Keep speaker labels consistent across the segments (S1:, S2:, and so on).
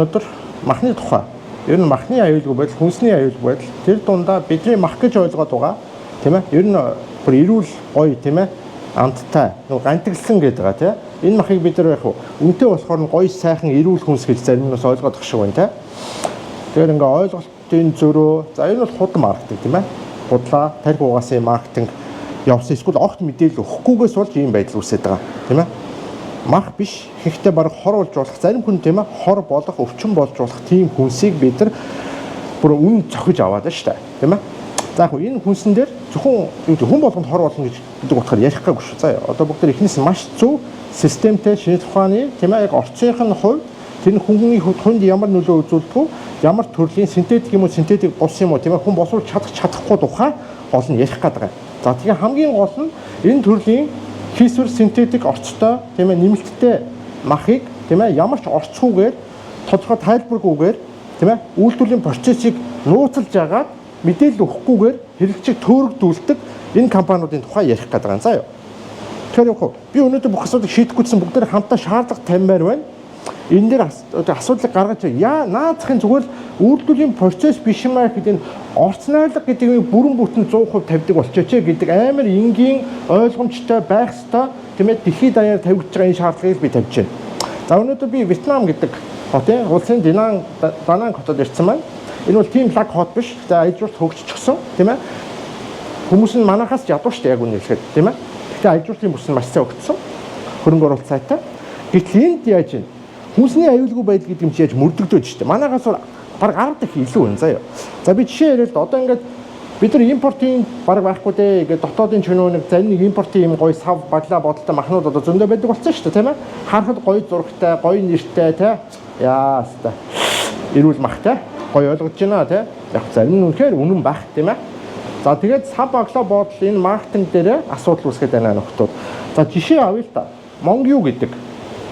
S1: Өнөөдөр махны тухай, ер нь махны аюулгүй байдал, хүнсний аюулгүй байдал, тэр дундаа бидний мах гэж ойлгоод байгаа, тийм ээ. Ер нь бүр эрүүл, гоё, тийм ээ, амттай, нөгөө гантиглсан гэдэг байгаа, тийм ээ. Энэ махыг бид нар яг үнэтэй болохоор нь гоё, сайхан, эрүүл хүнс гэж зарим нь бас ойлгоод ах шиг байна, тийм ээ. Тэгэхээр ингээ ойлголтын зөрөө, за энэ бол худал маркетинг, тийм ээ. Худлаа, тархи угаасан маркетинг явсан, эсвэл огт мэдээлэл өгөхгүйгээс болж ийм байдал үүсээд байгаа, тийм ээ. Мах биш, ихэнхдээ бараг хор болж болох, зарим хүн, тийм ээ, хор болох, өвчин болж болох тийм хүнсийг бид нар бүр үн цохиж аваад байна шүү дээ, тийм ээ. За яг энэ хүнсэн дээр зөвхөн юу гэдэг хүн болгонд хор болно гэж гэдэг утгаар ярих гаагүй шүү. За одоо бүгд тэр эхнээс маш зөв системтэй шинжлэх ухааны, тийм ээ, яг орцынх нь хувьд тэр нь хүний хүнд ямар нөлөө үзүүлдэг вэ? Ямар төрлийн синтетик юм уу, синтетик бус юм уу, тийм ээ, хүн босруулж чадах чадахгүй тухай гол нь ярих гээд байгаа. За тэгэхээр хамгийн гол нь энэ төрлийн хийсвэр синтетик орцтой, тийм ээ, нэмэлттэй махыг, тийм ээ, ямар ч орцгүйгээр, тодорхой тайлбаргүйгээр, тийм ээ, үйлдвэрлэлийн процессыг нууцлж агаад мэдээлэл өгөхгүйгээр хэрэглэгчийг төөрөгдүүлдэг энэ компаниудын тухай ярих гээд байгаа юм. За юу. Тэгэхээр яг би өнөөдөр бүх асуудлыг шийдэхгүйсэн бүгдээр хамтаа шаардлага тавьмаар байна. Энэ дээр асуудлыг гаргаж яа наацхийн зүгээр л үйлдвэрлэлийн процесс биш юм аа гэдэг энэ орц найрлага гэдэг нь бүрэн бүтэн 100% тавьдаг болчихооч гэдэг амар энгийн ойлгомжтой байх ёстой, тийм ээ, дэлхийд даяар тавигдж байгаа энэ шаардлагыг би тавьж байна. За өнөөдөр би Вьетнам гэдэг хотын улсын Динан Дананг хотод ирсэн байна. Энэ бол тийм лаг хот биш. Тэгээ аялал хөгжчихсөн, тийм ээ. Хүмүүс нь манахаас ядуу шүү дээ, яг үнэ хэлэхэд, тийм ээ. Гэхдээ аялал бүс нь маш сайн өгсөн. Хөрөнгө оруулалт сайтай. Гэтэл энд яаж юм? Хүнсний аюулгүй байдал гэдэг юм чи яаж мөрдөгдөөд шүү дээ. Манайхаас бараг 10 дахин илүү байна заяа. За би жишээ яриад одоо ингээд бид нар импортын бараг байхгүй дээ. Ингээд дотоодын чөнөө нэг зарим нэг импортын юм гоё сав баглаа бодолтой махнууд одоо зөндөө байдаг болсон шүү дээ, тийм ээ. Харахад гоё зурагтай, гоё нэртэй, тий. Яа, хаста. Эрүүл махтай гоё ойлгож байна, тий. Яг зарим нь үнэхээр үнэн байх, тийм ээ. За тэгээд сав баглаа бодол энэ маркетинг дээр асуудал үүсгээд байна нөхдүүд. За жишээ авъя л да. Монгю гэдэг.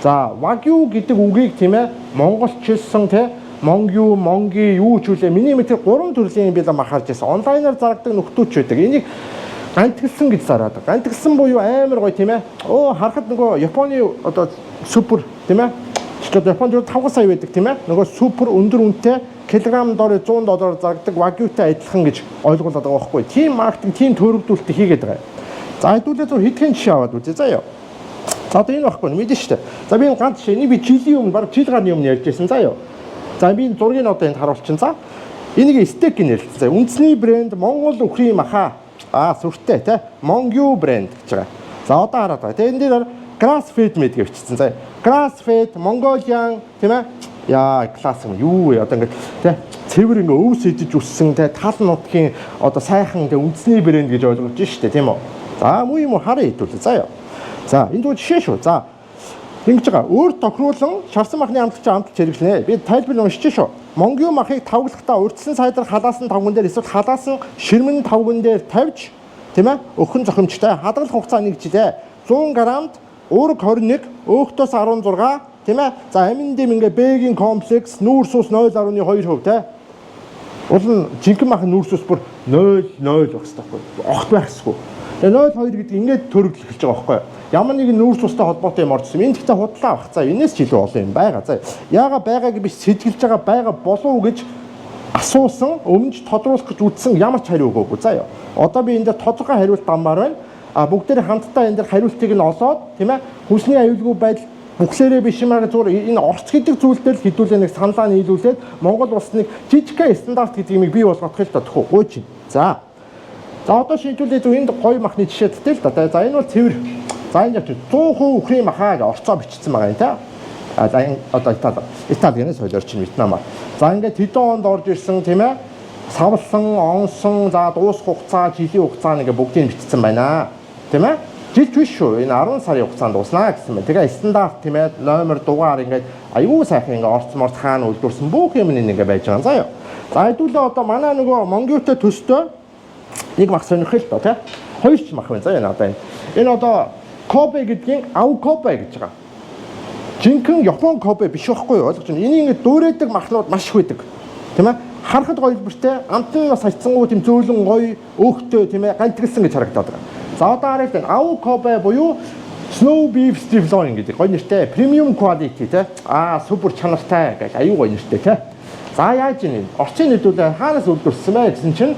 S1: За вагю гэдэг үгийг, тийм ээ, монголчилсан, тий, монгю, монги юу ч үлээ. Миний мэд гурван төрлийн юм би л махарч байсан. Онлайнаар зарагдаг нөхдүүд ч байдаг. Энийг гантиглсан гэж зараадаг. Гантиглсан буюу амар гоё, тийм ээ. Оо харахад нөгөө Японы одоо супер, тийм ээ. Тэгэхээр Японд 5 сая байдаг, тийм ээ. Нөгөө супер өндөр үнэтэй килограмм доор 100 доллараар зарагдаг вагютай адилхан гэж ойлгуулад байгаа байхгүй. Тийм маркетинг, тийм төөрөгдүүлэлт хийгээд байгаа. За хэдүүлээ зөв хэдхэн жишээ аваад үзье заяа. За одоо энэ байхгүй мэдэн шүү дээ. За би энэ ганц жишээ, энийг би жилийн өмнө, бараг жил гарны өмнө ярьж байсан заяа. За би энэ зургийг одоо энд харуулчин за. Энийг стейк гэж нэрлэсэн. За үндэсний брэнд Монгол үхрийн маха. Аа сүртэй те. Монгю брэнд гэж байгаа. За одоо хараад байгаа. Тэгээ энэ дээр grass fed meat гэж бичсэн. За grass fed Mongolian, тийм ээ. Яа класс юм юу вэ? Одоо ингээд те цэвэр ингээ өвс идэж өссөн те тал нутгийн одоо сайхан те үндэсний брэнд гэж ойлгож штэ, тийм үү? За муу юм уу хараа хэдүүлээ. За яа. За энэ зүгээр жишээ шүү. За ингэж байгаа. Өөр тохируулан шарсан махны амтлагч амталж хэрэглэнэ. Би тайлбар уншиж шүү. Монгю махыг тавглахдаа урьдчилан сайдар халаасан тавган дээр эсвэл халаасан ширмэн тавган дээр тавьж, тийм ээ, өгөх нь зохимжтой. Хадгалах хугацаа 1 жилээ. 100 грамд уураг 21, өөхтөөс 16, тийм ээ. За амин дэм ингээ Б-гийн комплекс, нүүр сус 0.2%, тийм. Уул нь жинхэнэ мах нүүр сус бүр 0 0 байх хэрэгтэй байхгүй. Огт байх ёсгүй. Тэгээ 0.2 гэдэг ингээд төрөглөх эхэлж байгаа байхгүй. Ямар нэгэн нүүр сустай холбоотой юм орсон. Энэ гэхдээ худлаа бах. За энэс ч илүү олон юм байгаа. За яага байгааг биш сэжгэлж байгаа байгаа болов уу гэж асуусан, өмнөж тодруулах гэж үзсэн ямар ч хариу өгөөгүй. За яа. Одоо би энэ дээр тодорхой хариулт даммаар байна. А бүгдээр хамтдаа энэ дээр хариултыг нь олоод, тийм ээ, хүнсний аюулгүй байдал бүхлээрээ биш юм аа, зүгээр энэ орц гэдэг зүйл дээр л хэдүүлээ нэг саналаа нийлүүлээд Монгол улс нэг жижигхэн стандарт гэдэг юмыг бий болгох л та төхөө гуйж. За. За одоо шийдвүлээ зөв энд гоё махны жишээдтэй л да. За энэ бол цэвэр. За энэ явж 100% үхрийн махаа гэж орцоо бичсэн байгаа юм те. А за энэ одоо Итали. Итали гэнэ солиор чинь Вьетнамаар. За ингээд хэдэн онд орж ирсэн, тийм ээ. Савлсан, онсон, за дуусах хугацаа, жилийн хугацаа ингээ бүгдийг бичсэн байна. Тийм ээ. Жилч биш шүү. Энэ 10 сарын хугацаанд дууснаа гэсэн байна. Тэгээ стандарт, тийм ээ, номер дугаар ингээд аюу сайхан ингээ орц морц хаана үйлдвэрсэн бүх юм ингээ байж байгаа. За юу. За хэдүүлээ одоо манай нөгөө монгиутай төстэй нэг мах сонирхол л доо тий. Хоёр ч мах байна. За энэ одоо энэ. Энэ одоо Кобе гэдгийн ав Кобе гэж байгаа. Жинхэнэ Япон Кобе биш байхгүй юу? Ойлгож байна. Энийг ингэ дуурайдаг махнууд маш их байдаг. Тийм ээ? Харахад гоё хэлбэртэй, амт нь бас хайцсангуу тийм зөөлөн гоё, өөхтэй, тийм ээ, гантиглсан гэж харагдаад байгаа. За одоо хараад байна. Ав Кобе буюу Snow Beef Striploin гэдэг гоё нэртэй. Premium quality те. Аа, супер чанартай гэж аюу гоё нэртэй те. За, яаж ийм орцын нийлүүлээ, хаанаас үйлдвэрлэсэн бэ гэсэн чинь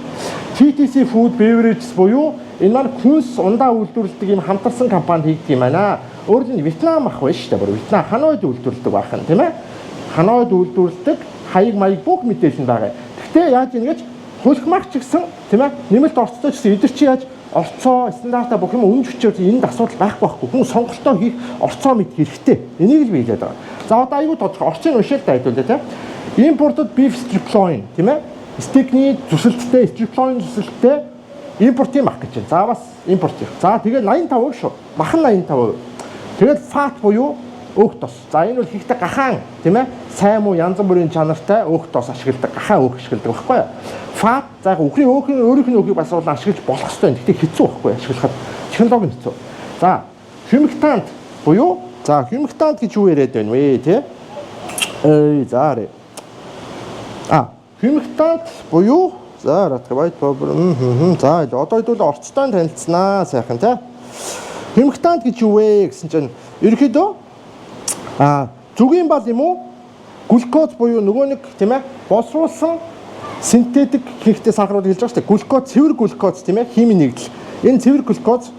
S1: TTC Food Beverages буюу энэ маань хүнс ундаа үйлдвэрлэдэг юм хамтарсан компани хийдэг юм байна. Өөрөөр нь Вьетнам ах байна шүү дээ. Бүр Вьетнам Ханойд үйлдвэрлэдэг байх нь, тийм ээ. Ханойд үйлдвэрлэдэг, хаяг маяг бүх мэдээлэл нь байгаа. Гэхдээ яаж ингэж хулхмах ч гэсэн, тийм ээ, нэмэлт орцтой ч гэсэн эдгээр чи яаж орцоо стандартаа бүх юм үнж хүчээр энд асуудал байхгүй байхгүй. Хүн сонголтоо хийх орцоо мэд хэрэгтэй. Энийг л би хэлээд байгаа. За, одоо аюу тодорхой орцыг уншаал та хэдүүлээ тийм. Imported beef striploin, тийм ээ. Стейкний зүсэлттэй, striploin зүсэлттэй импортын мах гэж байна. За, бас импорт. За, тэгээд 85% шүү. Мах нь 85%. Тэгээд fat буюу өөх тос. За, энэ бол хийхдээ гахаан, тийм ээ. Сайн муу янз бүрийн чанартай өөх тос ашигладаг, гахаан өөх ашигладаг байхгүй юу? Fat, за яг үхрийн өөхний өөрийнх нь өөхийг бас бол ашиглаж болох хэрэгтэй. Гэхдээ хэцүү байхгүй юу? Ашиглахад технологи нь хэцүү. За, humectant буюу, за, humectant гэж юу яриад байна вэ, тий? Эй, за арай. А, humectant буюу, за, ратга white powder. За, одоо хэдүүл орцтой танилцсанаа сайхан тий. Humectant гэж юу вэ гэсэн чинь ерөөхдөө зүгийн бал юм уу? Глюкоз буюу нөгөө нэг, тийм ээ, боловсруулсан синтетик хийхтэй сахарууд хэлж байгаа шүү дээ. Глюкоз, цэвэр глюкоз, тийм ээ, химийн нэгдэл. Энэ цэвэр глюкоз,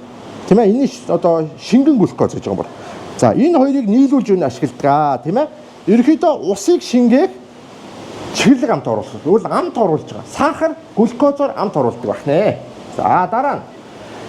S1: тийм ээ, энэ одоо шингэн глюкоз гэж байгаа юм байна. За, энэ хоёрыг нийлүүлж юу ашигладаг, тийм ээ. Ерөнхийдөө усыг шингээх чихэрлэг амт оруулах. Тэгвэл амт оруулж байгаа. Сахар глюкозоор амт оруулдаг байх нэ. За, дараа нь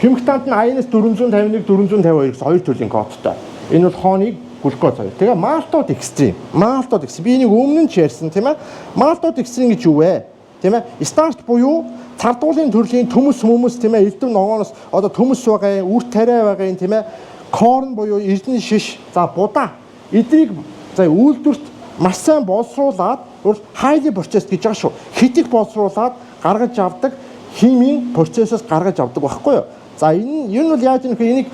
S1: humectant нь INS 451 452 гэсэн хоёр төрлийн кодтой. Энэ бол хооны глюкоз хоёр. Тэгээ maltodextrin. Maltodextrin. Би энийг өмнө нь ч ярьсан, тийм ээ. Maltodextrin гэж юу вэ? Тийм ээ. Starch буюу цардуулын төрлийн төмөс мөмөс, тийм ээ, элдв ногооноос одоо төмөс байгаа юм, үр тариа байгаа юм, тийм ээ. Corn буюу эрдэнэ шиш, за, будаа эдрийг, за, үйлдвэрт маш сайн боловсруулад, highly processed гэж байгаа шүү. Хэт их боловсруулад гаргаж авдаг, химийн процессоос гаргаж авдаг байхгүй юу? За, энэ ер нь бол яаж юм бэ? Энийг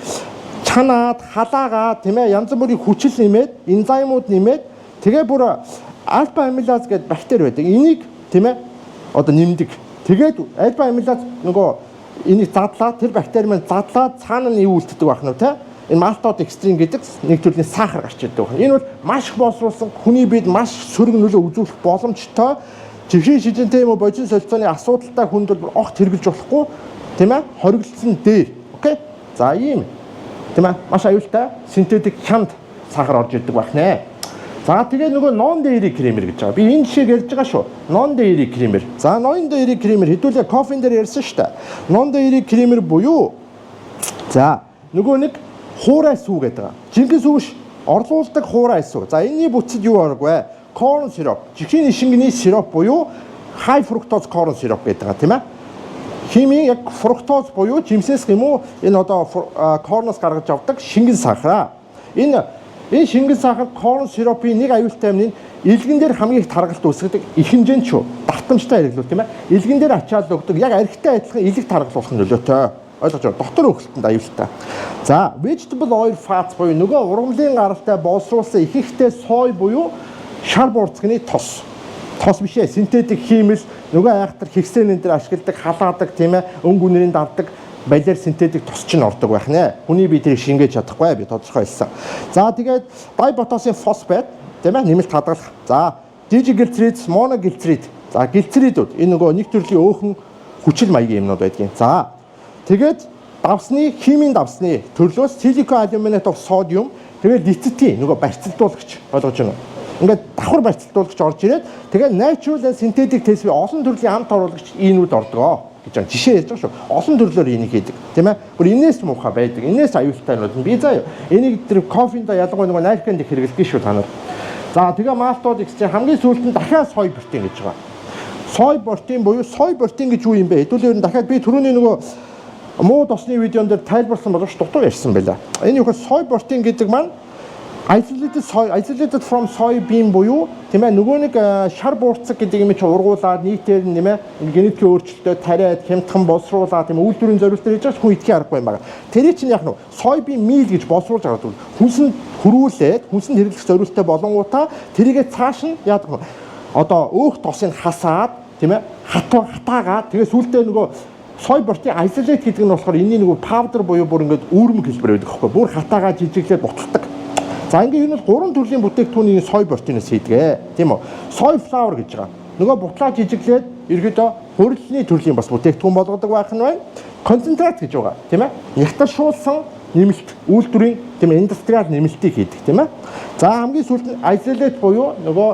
S1: чанаад, халаагаад, тийм ээ, янз бүрийн хүчил нэмээд, энзимууд нэмээд, тэгээ бүр альфа амилаз гэдэг бактери байдаг. Энийг, тийм ээ, одоо нэмдэг. Тэгээд альфа амилаз нөгөө энийг задлаа, тэр бактери маань задлаад цаана нь юу үлддэг байх нь те? Энэ maltodextrin гэдэг нэг төрлийн сахар гарч ирдэг байна. Энэ бол маш их боловсруулсан, хүний биед маш сөрөг нөлөө үзүүлэх боломжтой, чихрийн шижинтэй юм уу божин солилцооны асуудалтай хүнд бол огт хэрэглэж болохгүй, тийм ээ, хориглосон дээр. Okay. За, ийм, тийм ээ, маш аюултай синтетик хямд сахар орж ирдэг байх нэ. За, тэгээ нөгөө non dairy creamer гэж байгаа. Би энэ жишээг ярьж байгаа шүү. Non dairy creamer. За, non dairy creamer хэдүүлээ кофен дээр ярьсан шүү дээ. Non dairy creamer буюу, за, нөгөө нэг хуурай сүү гэдэг байгаа. Жинхэнэ сүү биш, орлуулдаг хуурай сүү. За, энэний бүтцэд юу орог вэ? Corn syrup. Чихрийн шингэний сироп буюу high fructose corn syrup гэдэг байгаа, тийм ээ. Химийн яг фруктоз буюу жимсээс юм уу энэ одоо corn оос гаргаж авдаг шингэн сахараа. Энэ шингэн сахар corn syrup-ын нэг аюултай юм нь элгэн дээр хамгийн их таргалт үүсгэдэг, их хэмжээнд шүү. Давтамжтай хэрэглүүл, тийм ээ. Элгэн дээр ачаал өгдөг. Яг архитай адилхан элэг таргалуулах нөлөөтэй. Ойлгож байна. Дотор өөхөлтөнд аюултай. За, vegetable oil fats буюу нөгөө ургамлын гаралтай боловсруулсан ихэнхдээ сой буюу шар буурцганы тос. Тос биш ээ, синтетик хиймэл нөгөө айхтар хэгсээнэн дээр ашигладаг, халаадаг, тийм ээ, өнгө үнэрийн давдаг балиар синтетик тос чинь ордог байх нэ. Хүний бие тэрийг шингээж чадахгүй, би тодорхой хэлсэн. За, тэгээд dipotassium phosphate, тийм ээ, нэмэлт хадгалах. За, diglyceride, monoglyceride. За, глицеридүүд энэ нөгөө нэг төрлийн өөхөн хүчил маягийн юмнууд байдгийн. За, тэгээд давсны, химийн давсны төрлөөс silica aluminate of sodium, тэгээд лецитин нөгөө барьцалдуулагч, ойлгож байна уу? Ингээд давхар барьцалдуулагч орж ирээд тэгээд natural and synthetic test олон төрлийн амт оруулагч ийнүүд ордгоо гэж байгаа. Жишээ ярьж байгаа шүү. Олон төрлөөр энийг хийдэг. Тийм ээ? Бүр энэс муухай байдаг. Энэс аюултай юмнууд нь би заа юу. Энийг тэр кофенд ялангуяа нөгөө найрканд их хэрэглэдэг шүү та нар. За, тэгээ maltodextrin, хамгийн сүүлд нь дахиад soy protein гэж байгаа. Soy protein буюу soy protein гэж юу юм бэ? Хэдүүлээ ер нь дахиад би түрүүний нөгөө муу тосны видеон дээр тайлбарласан боловч дутуу ярьсан байлаа. Энэ юу гэхээр soy protein гэдэг маань isolated soy, isolated from soybean буюу, тийм ээ, нөгөө нэг шар буурцаг гэдэг юм чи ургуулад нийтээр нь, тийм ээ, генетикийн өөрчлөлтөд тариад хямдхан боловсруулаад, тийм үйлдвэрийн зориултаар хийж байгаа, хүн идэхин аргагүй юм байна. Тэр чинь яг нь soybean meal гэж боловсруулж гаргадаг. Хүнсэнд хөрвүүлээд хүнсэнд хэрэглэх зориулттай болонгуудаа тэрийгэ цааш нь яадаг вэ? Одоо өөх тосыг хасаад, тийм ээ, хатуу хатаагаад тэгээ сүүлдээ нөгөө Soy protein isolate гэдэг нь болохоор энэний нөгөө powder буюу бүр ингээд үүрмэг хэлбэр байдаг байхгүй. Бүр хатаагаа жижиглээд буталдаг. За, ингээд энэ бол гурван төрлийн бүтээгдэхүүнийг soy protein-ээс хийдэг. Тийм үү? Soy flour гэж байгаа. Нөгөө бутлаа жижиглээд ерөөдөө хөрөлний төрлийн бас бүтээгдэхүүн болгодог байх нь байна. Концентрат гэж байгаа, тийм ээ? Нягташуулсан нэмэлт үйлдвэрийн, тийм ээ, industrial нэмэлтийг хийдэг, тийм ээ. За, хамгийн сүүлд нь isolate буюу нөгөө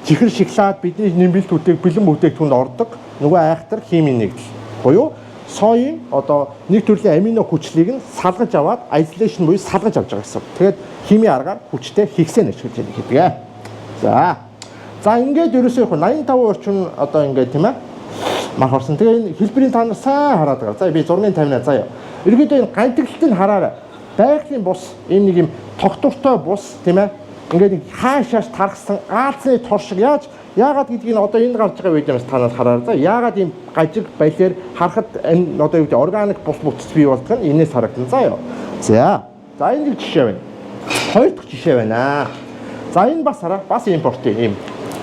S1: чихэр шоколад, бидний нэмэлт бэлэн бүтээгдэхүүнд ордог нөгөө айхтар химийн нэгдэл буюу соён одоо нэг төрлийн амино хүчлийг нь салгаж аваад, isolation буюу салгаж авч байгаа гэсэн. Тэгээд химийн аргаар хүчтэй хийгсэн ашиглаж байгаа гэдэг. За. За, ингээд ерөөсөө яг 85 орчим одоо ингээд, тийм ээ, мах орсон. Тэгээ энэ хэлбэрийн та нар сайн хараад байгаа. За, би зургийн 50 заяа. Ерөнхийдөө энэ гантиглалтыг хараарай. Байгалийн бус, ийм нэг юм тогтвортой бус, тийм ээ. Ингээд нэг хаашааш тархсан аалзны тор шиг. Яаж, яагаад гэдгийг нь одоо энэ гарч байгаа видеоноос та нар хараарай. За, яагаад ийм гажиг балиар харахад энэ одоо юу гэдэг органик бус бүтц бий болдго нь энэс харагдана. За ёо. За. За, энэ нэг жишээ байна. Хоёр дахь жишээ байна. За, энэ бас хараа, бас импортын ийм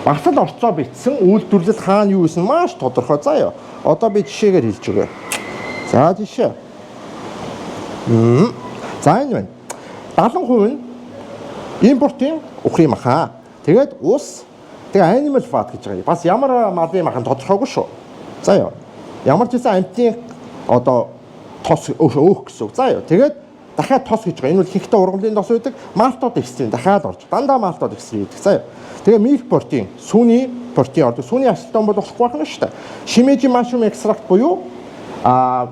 S1: бас л орцоо бичсэн, үйлдвэрлэл хаана юу гэсэн маш тодорхой, заа ёо. Одоо би жишээгээр хэлж өгье. За, жишээ. За, энэ байна. 70% нь импортын үхрийн мах. Тэгээд ус, тэгээ animal fat гэж байгаа. Бас ямар малын мах нь тодорхойгүй шүү. За ёо. Ямар ч гэсэн амьтны одоо тос, өөх гэсэн үг. За ёо. Тэгээд дахиад тос гэж байгаа. Энэ бол ихэнхдээ ургамлын тос байдаг. Мальтодекстрин дахиад орж. Дандаа мальтодекстрин гэдэг. За ёо. Тэгээ milk protein, сүүний протеин ордог. Сүүний ашигтай бол болохгүй байх нь шүү дээ. Shimeji mushroom extract буюу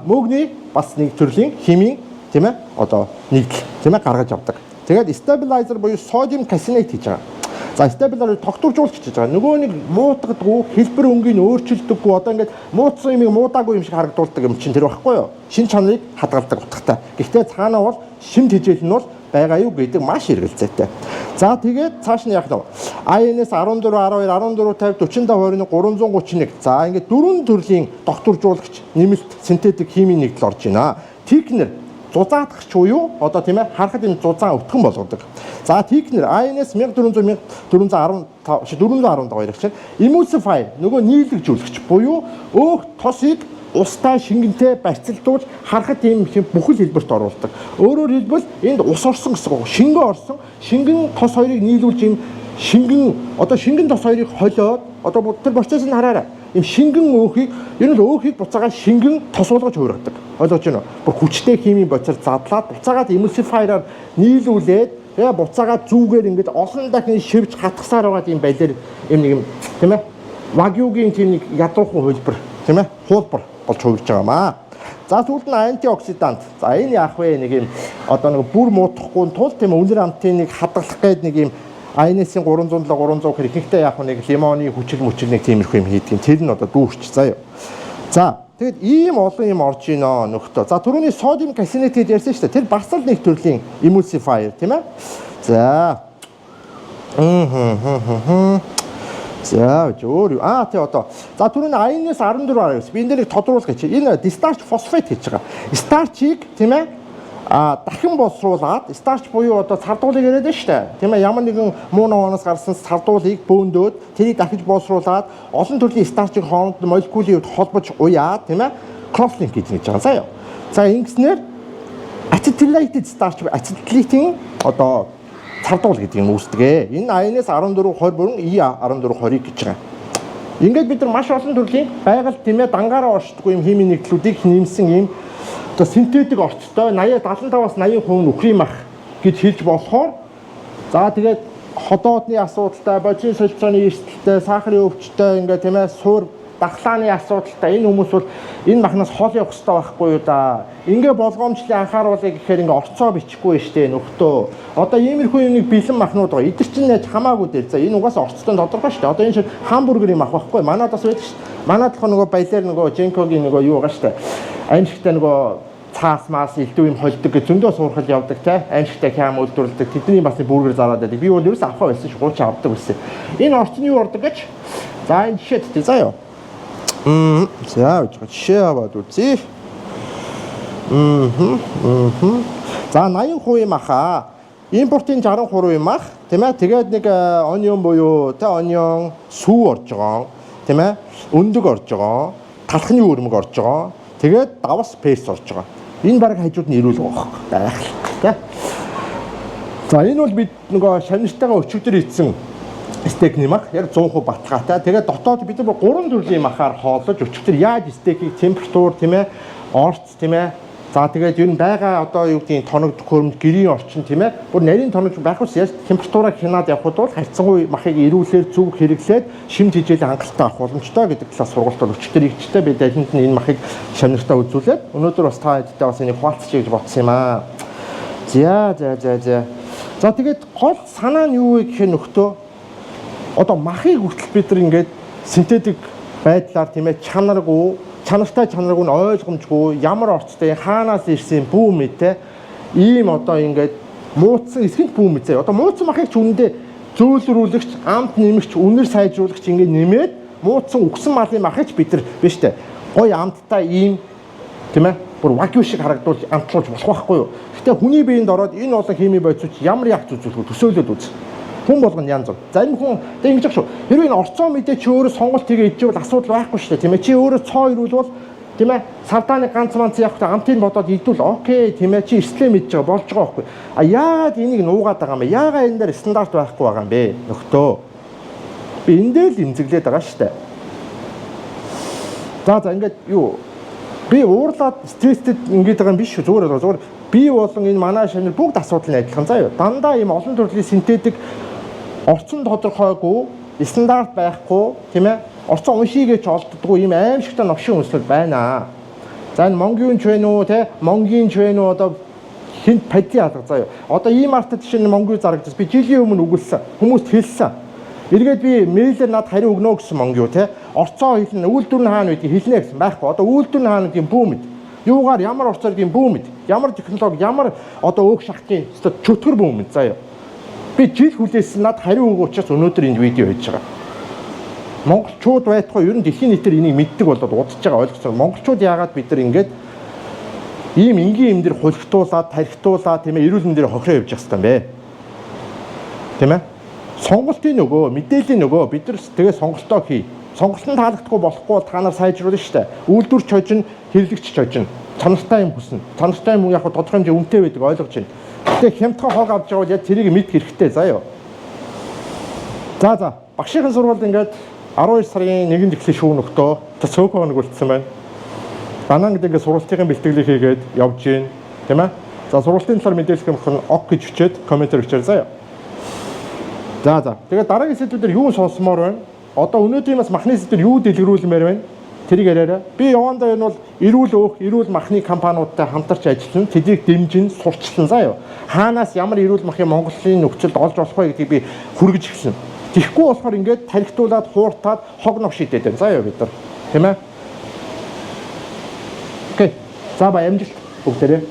S1: мөөгний бас нэг төрлийн химийн, тийм ээ, одоо нэгдэл, тийм ээ, гаргаж авдаг. Тэгээд stabilizer буюу sodium caseinate гэж байгаа. За, stabilizer тогтворжуулагч гэж байгаа. Нөгөө нэг муутгадгүй, хэлбэр өнгийг өөрчилдөггүй, одоо ингээд муутсан юмыг муудаагүй юм шиг харагдуулдаг юм чинь тэр багхгүй юу? Шин чанарыг хадгалдаг утгатай. Гэхдээ цаанаа бол шим тэжээл нь бол байгаа юу гэдэг маш эргэлзээтэй. За, тэгээд цааш нь яах вэ? INS 14 12 14 50 45 21 331. За, ингээд дөрвөн төрлийн тогтворжуулагч нэмэлт синтетик химийн нэгдэл орж байна. Thickener, зузаатгах буюу одоо, тийм ээ, харахад энэ зузаан өтгөн болгодог. За, thickener INS 1400 1415 415 хоёр чинь emulsifier, нөгөө нийлэгжүүлэгч буюу өөх тосыг устай, шингэнтэй барьцалдуулж харахад тийм бүхэл хэлбэрт оруулдаг. Өөрөөр хэлбэл энд ус орсон гэсэн үг. Шингэн орсон. Шингэн тос хоёрыг нийлүүлж ийм шингэн, одоо шингэн тос хоёрыг холиод, одоо тэр процессыг хараарай. Ийм шингэн өөхийг, ер нь л өөхийг буцаагаа шингэн тос болгож хувиргадаг. Ойлгож байна уу? Бүр хүчтэй химийн бодисоор задлаад, буцаагаад emulsifier-аар нийлүүлээд, тэгээ буцаагаад зүүгээр ингээд олон дахин шивж хатгасаар байгаа тийм балиар юм нэг юм, тийм ээ. Вагюгийн тийм нэг ядуухан хувилбар, тийм ээ, хуулбар болж хувирж байгаа маа. За, сүүлд нь антиоксидант. За, энэ яах вэ? Нэг юм одоо нэг бүр муудахгүй тул, тийм, үнэр амтын нэг хадгалах гээд нэг юм INS-ийн 307 300 гэхэр ихэнхдээ яг нэг лимоны хүчил мүчил нэг тиймэрхүү юм хийдэг юм. Тэр нь одоо дүүрч заяа. За, тэгэд ийм олон юм орж ийнө нөхдөө. За, түрүүний sodium caseinate гэж ярьсан шүү дээ. Тэр бас л нэг төрлийн emulsifier, тийм ээ. За. Мм. За, өөр юу? Аа, тий, одоо. За, түрүүний INS 14 19. Би энэ дээр нэг тодруулах гэж. Энэ distarch phosphate гэж байгаа. Starch-ыг, тийм ээ, дахин боловсруулад, starch буюу одоо цардуулыг яриад байна шүү дээ. Тийм ээ, ямар нэгэн муу ногооноос гарсан цардуулыг бөөндөд, тэрийг дахиж боловсруулад, олон төрлийн starch-ыг хооронд молекулын хувьд холбож уяад, тийм ээ, cross link гэж нэг байгаа. За яа. За, ингэснээр acetylated starch, acetylating одоо цардуул гэдэг юм үүсдэг. Энэ INS 14 20 бүрэн E 14 20 гэж байгаа. Ингээд бид нар маш олон төрлийн байгаль, тийм ээ, дангаараа оршдоггүй юм химийн нэгдлүүдийг нэмсэн ийм одоо синтетик орцтой 80 75-аас 80% нь үхрийн мах гэж хэлж болохоор, за, тэгээд ходоодны асуудалтай, божийн солилцооны эрсдэлтэй, сахарын өвчтэй, ингээд, тийм ээ, суур дархлааны асуудалтай энэ хүмүүс бол энэ махнаас хол явах хэрэгтэй байхгүй юу да. Ингээ болгоомжлын анхааруулъя гэхээр ингээ орцоо бичихгүй штэ нөхдөө. Одоо иймэрхүү юм нэг бэлэн махнууд байгаа. Эдгэр чинь яаж хамаагүй дээр. За, энэ угаасаа орцтой тодорхой штэ. Одоо энэ шиг хамбургерийн мах байхгүй. Манад бас байдаг штэ. Манад болохоор нөгөө баялаар нөгөө Женкогийн нөгөө юу байгаа штэ. Аимшигтай нөгөө цаас маас элдв юм холддог гэж зөндөө суурхал явдаг те, аимшигтай хям үйлдвэрлэдэг, тэдний бас нэг бургер зараад байдаг. Би бол ерөөс авахаа байсан ш, хуучин авдаг байсан. Энэ орцны юу ордог гэж, за, энэ жишээ тээ заа юу. За, жишээ аваад үзье. Мм. За, 80% маха. Импортын 63% мах, тийм ээ. Тэгээд нэг onion буюу тэ onion, сүү орж байгаа, тийм ээ. Өндөг орж байгаа. Талхны өрмөг орж байгаа. Тэгээд давс перц орж байгаа. Энэ баг хажууд нь эрүүл байгаа байхгүй. Байх л тий. За, энэ бол бид нөгөө шавнартайгаа өчигдөр идсэн стейкний мах, яг 100% баталгаатай. Тэгээд дотоод бид нар гурван төрлийн махаар хооллож, өчигдөр яаж стейкийг температур, тийм ээ, орц, тийм ээ. За, тэгээд ер нь байгаа одоо юу гэдгийг тоног төхөөрөмж, гэрийн орчин, тийм ээ. Бүр нарийн тоног байх ус яаж температураа хянаад явхад бол харьцангуй махыг эрүүлээр зөв хэрэглээд шим тэжээлийн хангалттай авах боломжтой гэдэг талаас сургалт бол өчигдөр игчтэй би далинд нь энэ махыг шавнартаа үзүүлээд өнөөдөр бас та хэдтэй бас энийг хуваалцчих гэж бодсон юм аа. За за за за. За, тэгээд гол санаа нь юу вэ гэхээр нөхдөө одоо махыг хүртэл бид нар ингээд синтетик байдлаар, тийм ээ, чанаргүй, чанартай чанаргүй нь ойлгомжгүй, ямар орцтой, хаанаас ирсэн бүү мэдээ ийм одоо ингээд муудсан эсгэнт бүү мэдээ. Одоо муудсан махыг ч үнэндээ зөөлрүүлэгч, амт нэмэгч, үнэр сайжруулагч ингээд нэмээд муудсан үхсэн малын махыг ч бид нар биш үү, гоё амттай ийм, тийм ээ, бүр вагю шиг харагдуулж амтлуулж болох байхгүй юу. Гэтэ хүний биед ороод энэ олон хими бодисууд ямар яг үзүүлэх вэ? Төсөөлөд үз. Хүн болгоно янз бүр. Зарим хүн тэг ингэж шүү. Хэрвээ энэ орцоо мэдээ чи өөрөө сонголт хийгээ идчихвэл асуудал байхгүй шүү дээ. Тийм ээ. Чи өөрөө цоо ирүүл бол, тийм ээ, сардааны ганц манц явах та амтыг бодоод идвэл okay, тийм ээ, чи эрсдлээ мэдж байгаа болж байгаа байхгүй. А яагаад энийг нуугаад байгаа юм бэ? Яагаад энэ дээр стандарт байхгүй байгаа юм бэ? Нөхдөө. Би энэ дээр л эмзэглээд байгаа шүү дээ. За за, ингээд юу би уурлаад стресстэй ингээд байгаа юм биш шүү. Зүгээр зүгээр би болон энэ манай шавнар бүгд асуудал нь адилхан заа юу. Дандаа ийм олон төрлийн синтетик орцон тодорхойгүй, стандарт байхгүй, тийм ээ. Орцон уншигээч олддоггүй ийм аимшигтай новшин өнслөл байна. За, энэ Монгийн ч байна уу, те, Монгийн ч байна уу, одоо хинт пади алга заа юу. Одоо ийм артад жишээ нь Монгийн зарагдсан. Би жилийн өмнө өгүүлсэн. Хүмүүст хэлсэн. Эргээд би мэйлээр над хариу өгнө гэсэн Монгийн, те. Орцоо хэлнэ, үйлдвэр нь хаана байдгийг хэлнэ гэсэн байхгүй. Одоо үйлдвэр нь хаана гэдгийг бүү мэд. Юугаар ямар орцоор гэдгийг бүү мэд. Ямар технологи, ямар одоо өөх шахтын өстой чөтгөр бүү мэд заа юу. Би жил хүлээсэн, над хариу өгөх учраас өнөөдөр энэ видео хийж байгаа. Монголчууд байтугай ер нь дэлхийн нийтээр энийг мэддэг болоод удаж байгаа, ойлгосон. Монголчууд яагаад бид нар ингээд ийм энгийн юм дээр хулигтуулаад, тархитуулаад, тийм ээ, эрүүл мэндээр хохироо явж явах хэрэгтэй юм бэ? Тийм ээ? Сонголтын нөгөө, мэдээллийн нөгөө бид нар тэгээ сонголтоо хий. Сонголт нь таалагдахгүй болохгүй бол та нар сайжруулна шүү дээ. Үйлдвэрч хожино, хэрэглэгч хожино. Чанартай юм хүснэ. Чанартай юм яг тодорхой хэмжээ үнэтэй байдаг, ойлгож байна. Гэтэ хямдхан хог авч байгаа бол яг тэрийг мэдэх хэрэгтэй заа юу. За за, багшийн сургуульд ингээд 12 сарын 1-нд эхлэх шүү нөхдөө. За, цөөхөн хоног үлдсэн байна. Данаа гэдэг ингээд сургалтын бэлтгэлийг хийгээд явж гин, тийм ээ. За, сургалтын талаар мэдээлэх юм хон ok гэж өчөөд комментээр өчөөр заяа. За за. Тэгээд дараагийн сэдвүүдээр юу сонсомоор байна? Одоо өнөөдрийн бас махны сэдвээр юу дэлгэрүүлмээр байна? Тэрийг яриарай. Би явандаа энэ бол эрүүл өөх, эрүүл махны компаниудтай хамтарч ажиллана. Тэднийг дэмжин, сурчлан заа юу. Хаанаас ямар эрүүл махыг Монголын нөхцөлд олж болох вэ гэдгийг би хүргэж эхэлнэ. Тэгэхгүй болохоор ингээд тархитуулаад, хууртаад хог ног шидэд байна. Заа юу бид нар. Тийм ээ? Okay. За, ба амжилт бүгдээрээ.